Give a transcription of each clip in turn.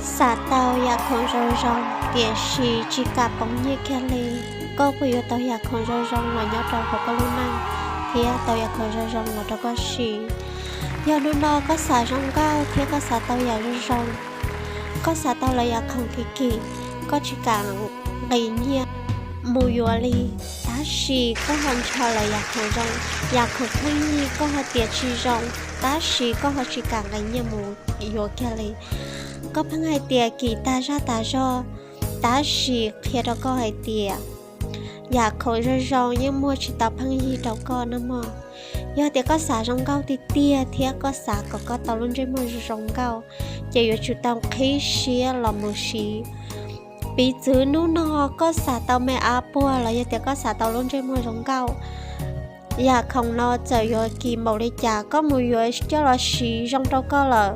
Xav tau yam khoom zoo zoo tiam sis tsis kam poov nyiaj kiag li. Koj puas yuav tau yam khoom zoo zoo los nyob rau hauv koj lub neej thiab tau yam khoom zoo zoo los rau koj siv? Yog hnub no koj xav zoo nkauj thiab koj xav tau yam zoo zoo, koj xav tau lawv yam khoom kim kim, koj tsis kam nqis nyiaj mus yuav li, tab sis koj ho ntshaw lawv yam khoom zoo, yam khoom pheej yig koj ho tias tsis zoo, tab sis koj ho tsis kam nqis nyiaj mus yuav kiag li. Koj pheej hais tias kim tag zaj tas zog, tab sis qhia rau koj hais tias yam khoom zoo zoo yeej muag tsis tau pheej yig rau koj no mog. Yog tias koj xav zoo nkauj tiag tiag thiab koj xav kom koj tau lub ntsej muag zoo zoo nkauj, ces yuav tsum tau qhib siab los mus siv. Piv txwv hnub no koj xav tau me av puag los yog tias koj xav tau lub ntsej muag zoo nkauj, yam khoom no txawm yuav kim npaum li cas koj mus yuav coj los siv zoo rau koj lawm,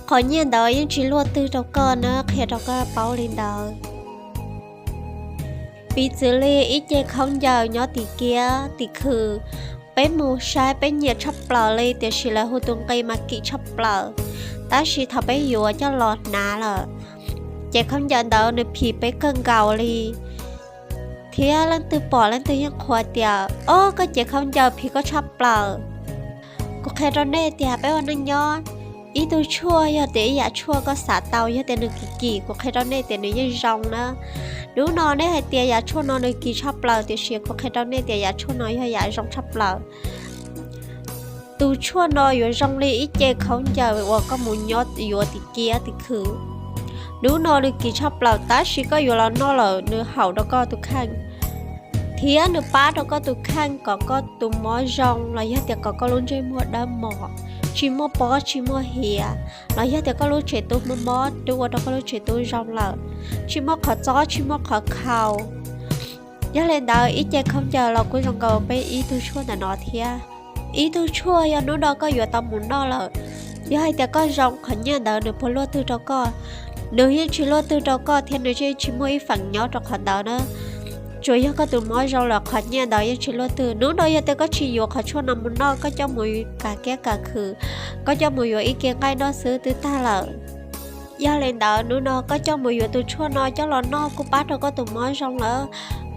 qhov nyiaj ntawd yeej tsis luaj twg rau koj na, qhia rau koj paub li ntawd. Piv txwv li ib ce khaub ncaws nyob tim kiab tim khw, peb mus saib peb nyiam tshaj plaws li, tiam sis lawv hu tus nqi mas kim tshaj plaws, tab sis thaum peb yuav coj los hnav lawm, ces khaub ncaws ntawd nws phim peb kawg nkaus li. Thiab leej twg pom leej twg yeej qhuas tias, ob, koj cev khaub ncaws phim koj tshaj plaws. Kuv qhia rau nej tias peb ua neej nyob, ib tug tshuaj yog tias ib yam tshuaj koj xav tau yog tias nws kim kim, kuv qhia rau nej tias nws yeej zoo na. Hnub no nej hais tias yam tshuaj no nws kim tshaj plaws, tiam sis kuv qhia rau nej tias yam tshuaj no yog yam zoo tshaj plaws. Tus tshuaj no yuav zoo li ib ce khaub ncaws uas koj mus nyob yuav tim kiab tim khw. Hnub no nws kim tshaj plaws, tab sis koj yuav los noj lawm nws haum rau koj tus kheej, thiab nws pab rau koj tus kheej kom koj tus mob zoo los yog tias kom koj lub ntsej muag dawb mos, tsis muaj pob tsis muaj hiav, los yog tias koj lub tsev tub mob mob twb ua rau koj lub tsev tub zoo lawm, tsis muaj qhov txob tsis muaj qhov khaus. Yog li ntawd ib ce khaub ncaws los kuj zoo nkaus peb ib tug tshuaj ntawm no thiab. Ib tug tshuaj yog hnub no koj yuav tau mus noj lawm, yog hais tias koj zoo, qhov nyiaj ntawd nws puas luaj twg rau koj? Nws yeej tsis luaj twg rau koj thiab nws yeej tsis muaj ib feem nyob rau qhov ntawd na. Tsuas yog koj tus mob zoo lawm qhov nyiaj ntawd yeej tsis luaj twg. Hnub no yog tias koj tsis yuav qhov tshuaj no mus noj, koj coj mus kam kiab kam khw, koj coj mus yuav ib ke nqaij noj xwb twb tag lawm. Yog li ntawd hnub no koj coj mus yuav tus tshuaj no coj los noj kuj pab rau koj tus mob zoo lawm.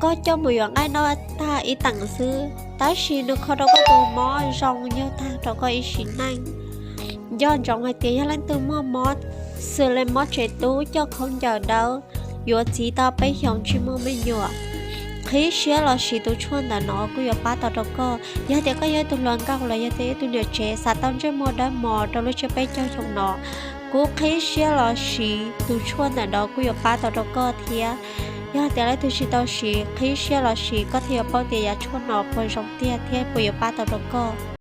Koj coj mus yuav nqaij noj tag ib teem xwb, tab sis nws kho rau koj tus mob zoo yog tag rau koj ib sim neej. Nco ntsoov hais tias yog leej twg muaj mob xws li mob tsev tub, coj khaub ncaws dawb, yuav txiv tau peb xyoos tsis muaj me nyuam, qhib siab los siv tus tshuaj ntawm no kuj yuav pab tau rau koj. Yog tias koj yog ib tug hluas nkauj los yog tias ib tug niam tsev xav tau ntsej muag dawb mos rau lub tsiab peb caug xyoo no, kuj qhib siab los siv tus tshuaj ntawm no kuj yuav pab tau rau koj thiab. Yog tias leej twg tsis tau siv, qhib siab los siv koj thiaj yuav paub tias yam tshuaj no puas zoo tiag thiab puas yuav pab tau rau koj.